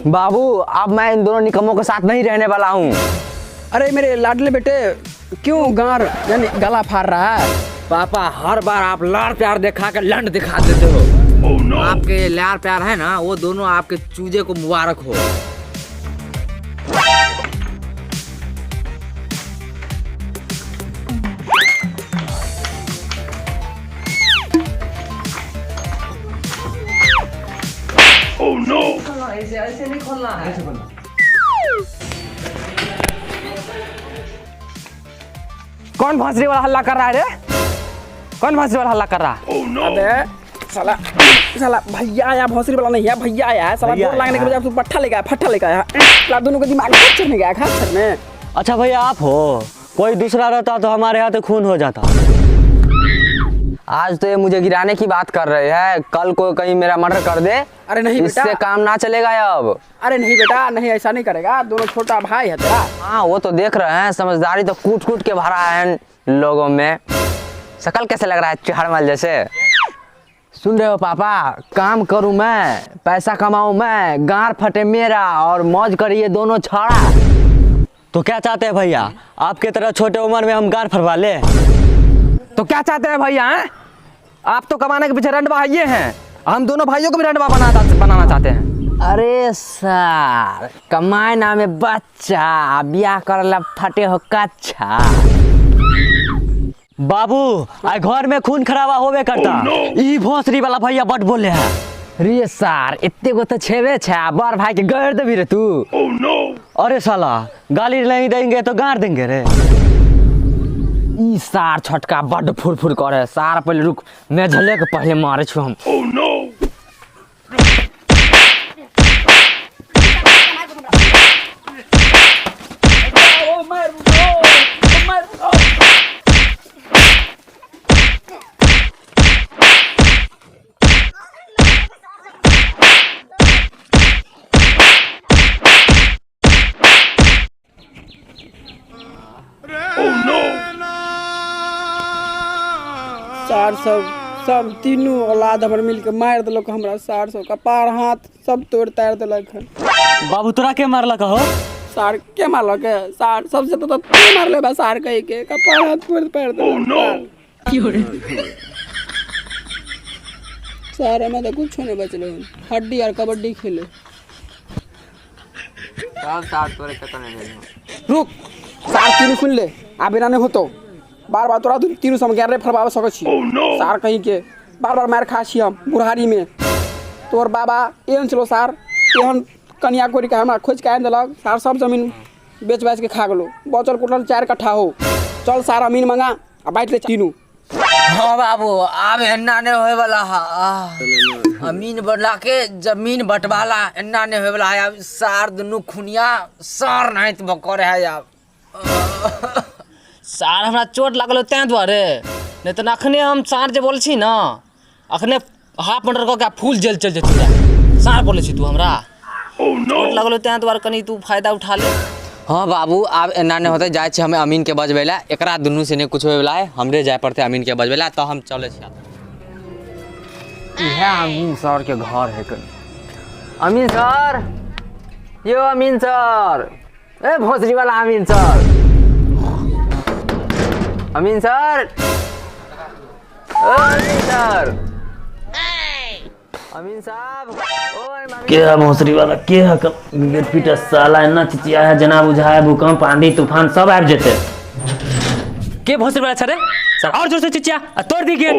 बाबू अब मैं इन दोनों निकम्मों के साथ नहीं रहने वाला हूँ। अरे मेरे लाडले बेटे, क्यों गार यानी गला फाड़ रहा है? पापा हर बार आप लाड़ प्यार दिखा के लंड दिखा देते हो। आपके लाड़ प्यार है ना, वो दोनों आपके चूजे को मुबारक हो। ऐसे ऐसे नहीं खोलना है। कौन भोसड़ी वाला हल्ला कर रहा है रे? कौन भोसड़ी वाला हल्ला कर रहा है? अबे साला साला भैया आया, भोसड़ी वाला नहीं है, भैया आया है। साला भैया गोर लागने के आया। बजाय तू पट्ठा लेके आया, फट्ठा लेके आया। साला दोनों का दिमाग खच्चर में गया, खच्चर में। अच्छा भैया आप हो, कोई दूसरा रहता तो हमारे हाथ खून हो जाता। आज तो ये मुझे गिराने की बात कर रहे हैं, कल को कहीं मेरा मर्डर कर दे। अरे नहीं बेटा। इससे काम ना चलेगा अब। अरे नहीं बेटा, नहीं ऐसा नहीं करेगा, दोनों छोटा भाई है तेरा। हाँ वो तो देख रहे हैं, समझदारी तो कूट कूट के भरा है इन लोगों में। शकल कैसे लग रहा है, चुहाड़मल जैसे। सुन रहे हो पापा, काम करूँ मैं, पैसा कमाऊँ मैं, गार फटे मेरा और मौज करिए दोनों छाड़ा। तो क्या चाहते हैं भैया, आपके तरह छोटे उम्र में हम गार फरवा ले? तो क्या चाहते हैं भैया, हैं? आप तो कमाने के पीछे रंडवा ये हैं, हम दोनों भाइयों को भी रंडवा बनाना चाहते हैं। अरे सर, कमाए नामे बच्चा, ब्याह करला फटे हो कच्चा। बाबू आ घर में खून खराबा होबे करता। ई भोसड़ी वाला भैया बड बोले है। रे सार, एते गो तो छेबे छे, बड़ भाई के गैर देबी रे तू। अरे साला गाली नहीं देंगे तो गाड़ देंगे रे। ई सार छोटका बड फुरफुर करे सार, पहले रुक, मैं झले के पहले मारे छु हम। सार सब सब तीनू औलाद हमर मिलके मारि देलक हमरा, सार सब कपार हाथ सब तोड़ ताड़ देलक हन। बाबू तोरा के मारलक हो? सार के मारलक है? सार सबसे तो तू मारले बा सार कहि के कपार हाथ तोड़ ताड़ देलक। सार हमें तो कुछ नहीं बचले हन, हड्डी और कबड्डी खेले। सब सार तोरे चक्कर में भेल। रुक सार तीनू सुन ले, आ बिना नहीं होतो बार बार तोरा तीनू सम गैर फरबावे सकै छी। सार कहीं के बार बार मार खा छी हम बुढ़ारी में। तोर बाबा एहन छलो सार, एहन कनिया कोरी के हमरा खोज के आनि देलक सार, सब जमीन बेच बाच के खा गेलो, बचल कुटल 4 कट्ठा हो। चल सार अमीन मंगा आ बाँटि ले तीनू। हाँ बाबू आब एना नहीं होए वाला है, अमीन बदला के जमीन बंटवाला एना नहीं होए वाला है। अब सार दुनू खुनिया सार नहीं तो बकर है। अब सार हमरा चोट लागल तें दुआरे, नहीं तो अखने हम सार जे बोल छी ना, अखने हाफ मर्डर कऽ के फूल जेल चल जेती। सार बोले छी तू हमरा चोट लागल तें दुआरे, कनी तू फायदा उठा ले। हाँ बाबू आब एना नहीं होते, जाइ छी हमें अमीन के बजबै ला, एकरा दुनू से नहीं कुछ होए वाला है, हमरे जाय पड़ते अमीन के बजबै ला, तो हम चले छी। इहे अमीन सर के घर है कनी। अमीन सर, यो अमीन सर, ए भोसड़ी वाला अमीन सर, अमीन सर, ओ अमीन सर, अमीन साहब, ओ के है भोसड़ी वाला, के है गेट पीटा साला एना चिचिया है जना बुझाए भूकंप आंधी तूफान सब आबि जेते। के भोसड़ी वाला छरे सर, और जोर से चिचिया आ तोड़ दी गेट।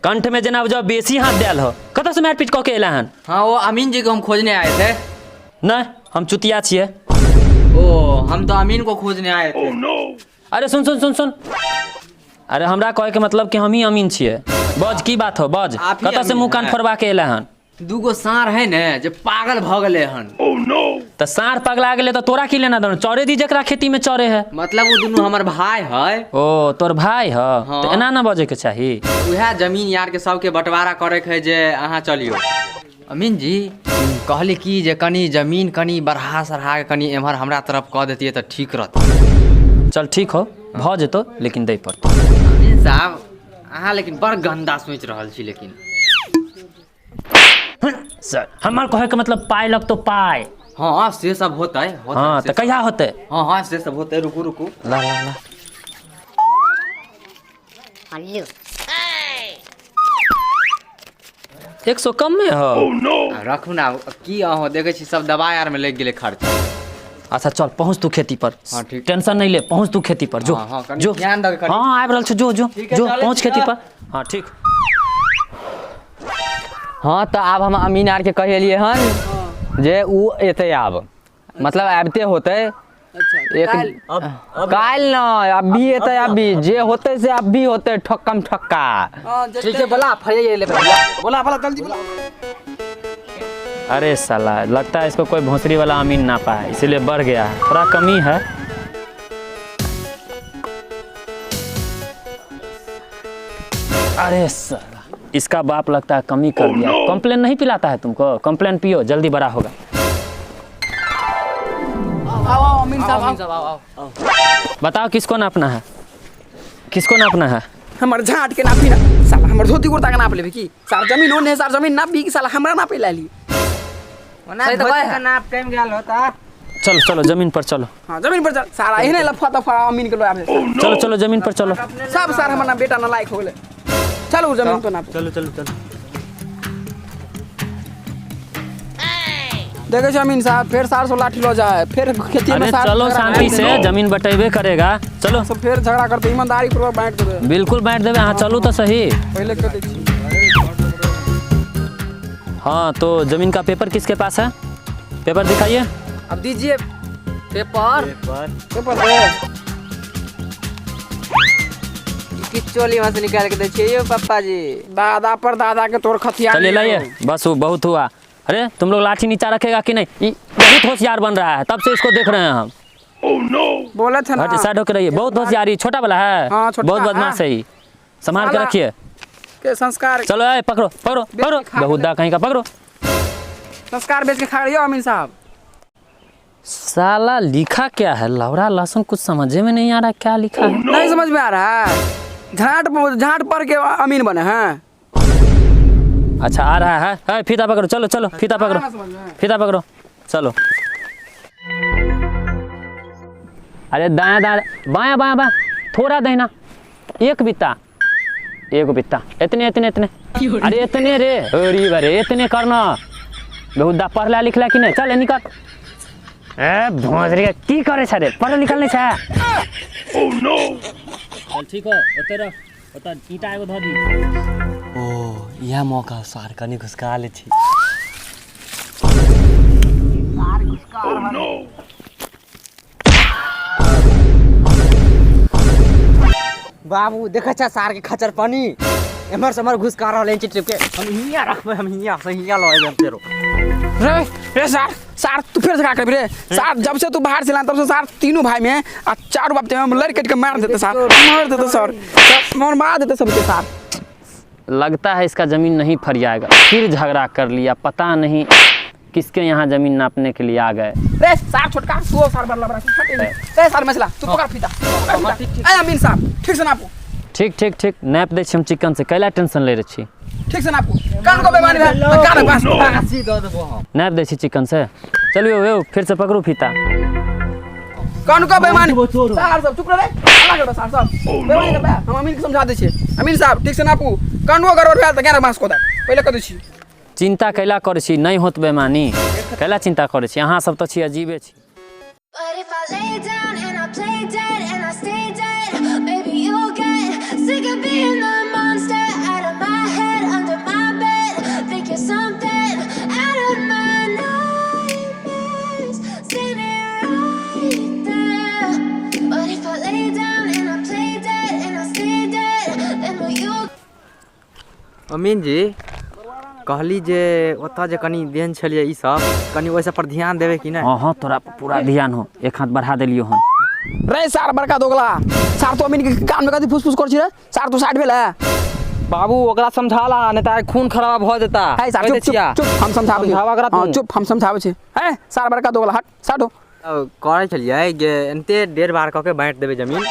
कंठ में जना बुझाओ बेसी हाथ देल हो, कतऽ से मार पीट कऽ के एला हन? हाँ वो अमीन जी को हम खोजने आए थे। नहीं हम चुतिया छिए। ओ हम तो अमीन को खोजने आए थे। अरे सुन सुन सुन सुन, अरे हमरा कहे के मतलब कि हम ही अमीन छिए। बज की बात हो बज, आप ही कतऽ से अमीन मुँह कान हैं। फोड़वा के एला हन? दूगो साँढ़ है ने जे पागल भ गेले हन। तऽ साँढ़ पगला गेले तऽ तोरा की लेना देना, चरे दी जकरा खेती में चरे है। मतलब वो दुनू हमर भाई है। ओ तोर भाई ह, हाँ। तऽ एना ना बजे के चाही। उएह जमीन यार के सबके बंटवारा करे के है जे अहाँ चलियो। अमीन जी कहली कि जे कनी जमीन कनी बढ़ा सढ़ा के कनी एम्हर हमरा तरफ कऽ देतियै तऽ ठीक रहतै। चल ठीक हो, भऽ जेतौ, लेकिन दै पड़तौ। अमीन साहब अहाँ लेकिन बड़ गंदा सोचि रहल छी लेकिन। सर हमर कहे के मतलब पाइ लगतो पाइ। हाँ से सब होतै, होतै। हाँ से तऽ कहिया होतै? हाँ हाँ से सब होतै, रुकू रुकू। ला ला ला। 100 कम में हो। आ रखू ना, की अहाँ देखै छी सब दबाइ आर में लागि गेलै खर्चा। अच्छा चल पहुँच तू खेती पर। हाँ, ठीक। टेंशन नहीं ले, पहुँच तू खेती पर, जो। हाँ, हाँ, कनी जो। ध्यान दऽ के कनी। हाँ आबि रहल छौ, जो जो ठीक है, जो चलै पहुँच छी खेती तऽ। पर। हाँ ठीक। हाँ तऽ आब हम अमीन आर के कहि एलियै हन जे उ एतै आब, मतलब आबिते होतै। अच्छा एक काल्हि न अभी एतै, अभी जे होतै से अभी होतै, ठक्कम ठक्का। ठीक है बोला फरिया ले बोला बोला जल्दी बोला। अरे साला लगता है इसको कोई भोसड़ी वाला अमीन नापा है, इसीलिए बढ़ गया है, थोड़ा कमी है। अरे साला इसका बाप लगता है कमी कर दिया। कंप्लेन नहीं पिलाता है तुमको? कंप्लेन पियो जल्दी बड़ा होगा। आओ आओ अमीन साहब आओ। बताओ किसको नापना है, किसको नापना है? हमर झाट के नापी ना साला, हमर धोती कुर्ता के नाप लेबे की साला? जमीन ओने साला जमीन नापी की साला हमरा नापे ला ली? ओना धोती के नाप टाइम गेल होता। चलो चलो जमीन पर चलो। हाँ जमीन पर चल साला, एहने लफा तफा अमीन के लो आबे। चलो चलो जमीन पर चलो। सब सार हमर ना बेटा ना लायक हो गेलै। चलो जमीन पर नापो। चलो चलो चलो। देखे छो अमीन साहब फिर सार सौ लाठी लो जाए, फिर खेती में अरे सार चलो झगड़ा शांति करते। से जमीन बटेबे करेगा। चलो सब फिर झगड़ा करते, ईमानदारी पूर्वक बांट देबे। बिल्कुल बांट देबे। हाँ चलू तो सही। पहले कह दै छी। हाँ तो जमीन का पेपर किसके पास है? पेपर दिखाइए। अब दीजिए पेपर। पेपर दे। की चोली में से निकाल के दै छियै यौ पप्पा जी। दादा पर दादा के तोर खतिया। चलिए लाइए, बस वो बहुत हुआ। अरे तुम लोग लाठी नीचा रखेगा कि नहीं? ये बहुत होशियार बन रहा है, तब से इसको देख रहे हैं हम। बोले थे ना। हट साइड होकर रहिए, बहुत होशियारी। छोटा वाला है। हाँ, छोटा बहुत बदमाश है ये, संभाल के साला। रखिए। के संस्कार। चलो ए पकड़ो पकड़ो बेच पकड़ो, के खा बहुदा कहीं का पकड़ो। संस्कार बेच के खा रही हो अमीन साहब। साला लिखा क्या है, लौरा लहसुन, कुछ समझे में नहीं आ रहा क्या लिखा है। नहीं समझ में आ रहा है। झाट झाट पर के अमीन बने हैं। अच्छा आ रहा है, है फीता पकड़ो, चलो चलो फीता पकड़ो, फीता पकड़ो, चलो। अरे दाया दाया बाया बाया बाया, थोड़ा दाहिना, एक बित्ता, एक बित्ता, इतने इतने इतने, अरे इतने रे, अरे बरे इतने करना। बहुत दा पढ़ला लिखला कि नहीं? चल निकल। ए भोसड़ी के की करे छ रे, पढ़ल लिखल नहीं छ? चल ठीक हो, ओते रह, ओता ईंटा एगो धऽ दी। ओ इएह मौका सार कनी घुसका लै छी। बाबू देखै छ सार के खचर पानी एम्हर से एम्हर घुसका रहल है चिट के। हम हियाँ रखबै, हम हियाँ से हियाँ लऽ अयबै फेरो। रे रे सार सार तू फिर झगड़ा करबी रे सार। जब से तू बाहर से ला तब से सार तीनों भाई में आ चारू बाप में लड़ कट के मार देते सार, मार देते सर, सब मार देते सबके सार। लगता है इसका जमीन नहीं फरियाएगा, फिर झगड़ा कर लिया, पता नहीं किसके यहाँ जमीन नापने के लिए आ गए। रे सार छोटका तू सार बरला बरा हट एने। रे सार मसला तू पकड़ फीता, पकड़ फीता। ए अमीन साहब ठीक से नापू। ठीक ठीक ठीक, नाप दै छी हम चिकन से, कैला टेंशन ले रहे छी। ठीक से नापू, कान को बेमानी भेल त कान पास फांसी दऽ देबो हम। नाप दै छी चिकन से। चलियो यौ फिर से पकड़ू फीता। कान को बेमानी सार सब चुप रह रे, अल्लाह के सार सब बेमानी करबे। हम अमीन के समझा दै छी। अमीन साहब ठीक से नापू, कान को गड़बड़ भेल त 11 मास को दे, पहिले कह दै छी। चिंता कैला करै छी, नहीं होत बेमानी, कैला चिंता करै छी? अहाँ सब तऽ छी अजीबे छी। But if I lay down and I play dead and I stay dead, maybe you'll get sick of being the monster. Out of my head, under my bed, think you're something out of my nightmares, standing right there. But if I lay down and I play dead and I stay dead, then will you? अमीन जी कहली जे ओतऽ जे कनी देन छलियै ई सब, कनी ओहि सब पर ध्यान देबै कि नहि? हाँ हाँ तोरा पर पूरा ध्यान हो, एक हाथ बढ़ा देलियो हन। रे सार बड़का दोगला सार, तो अमीन के कान में कथी फुसफुस कर छी रे सार? तू साइड भेल है बाबू, ओकरा समझाला नहीं तऽ खून खराब भऽ जेता। है सार कहि दै चुप चुप छिया। चुप, हम समझाबै छी। समझावा ओकरा हाँ तू। चुप, हम समझाबै छी। है सार बड़का दोगला, हट साइड हो। करै छलियै जे एनते 1.5 बार कऽ के बाँटि देबै जमीन।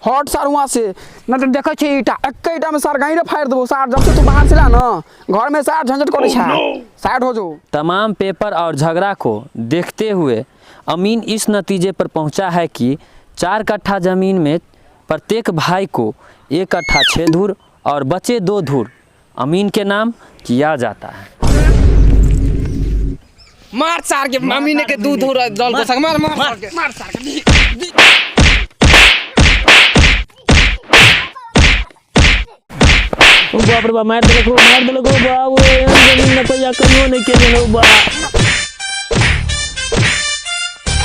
हट सार वहाँ से न तऽ देखै छी ईटा एक्केटा में सार गाँडे फाड़ि देबो सार। जब से तू बाहर से ला न घर में सार झंझट करै छै, साइड हो जो। तमाम पेपर और झगड़ा को देखते हुए अमीन इस नतीजे पर पहुंचा है कि 4 कट्ठा जमीन में प्रत्येक भाई को 1 कट्ठा 6 धूर और बचे 2 धूर अमीन के नाम किया जाता है। मार सार के मामी ने के दूध हो दल को संग मार मार सार के मार सार के दी। ओ बाप रे बाप, मार देलक हो, मार देलक हो, बाप रे, एहन जमीन न पैया कहियो नहीं केने हो, बाप।